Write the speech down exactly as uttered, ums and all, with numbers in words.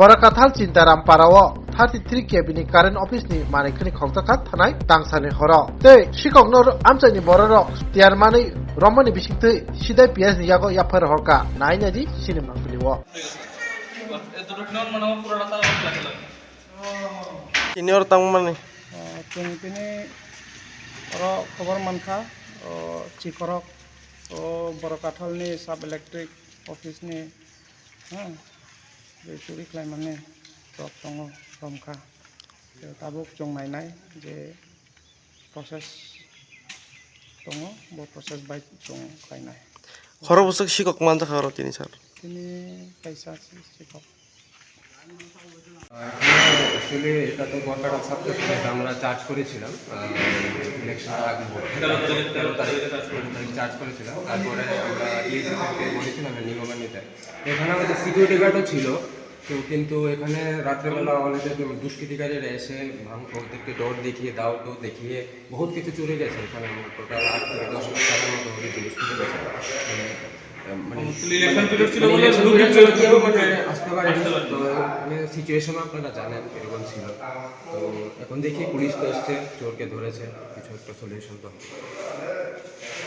Borakathal Chintaram Parao thirty three K V ni current office ni manwi khwni khokjakha thanai tangsani horo. Tei sikokno amchaini bororok tiyar manwi romani bisingtwi sidai P S ni yago yaphar horka. Nai naidi chini mangpili o. Ini orang tang mana? Ah, chwng tini oro khobor mankha, o chikorok, o Borokathalni sub electric office ni, ha, je churi khlaimani rok tongo, romkha. Tabuk chwng nainai je process tongo, bo process bai chwng khlainai. Horo bwswk sikok manjakha oro tini sir? Tini kaisa si-, sikok. এখানে অ্যাকচুয়ালি এটা তো বরকাটা সাবস্টেশন, এটা আমরা চার্জ করেছিলাম ইলেকশনের আগে, তেরো তারিখ, তেরো তারিখ চার্জ করেছিলাম। তারপরে আমরা ডিএসি স্যারকে বলেছিলাম হ্যান্ডিং ওভার নিতে। এখানে আমাদের সিকিউরিটি গার্ডও ছিল, তো কিন্তু এখানে রাত্রেবেলা অনেকে যে দুষ্কৃতিকারীরা এসে ভাঙ ওদেরকে ডোর দেখিয়ে, দাও টো দেখিয়ে বহুত কিছু চুরি গেছে। এখানে আমার টোটাল আট থেকে দশ লাখ টাকার মতো ওদের জিনিস চুরি গেছে। মানে, মানে, ইলেকশন পিরিয়ড ছিল মানে বলে ইলেকশন লুকিয়ে পিরিয়ড ছিল, ছিল, কেউ মানে লুকিয়ে আসতে পারেনি। আসতে পারেনি। তো মানে সিচুয়েশন আপনারা জানেন কিরকম ছিল। তো এখন দেখি পুলিশ তো এসছে, চোরকে ধরেছে, কিছু একটা সলিউশন তো হবে।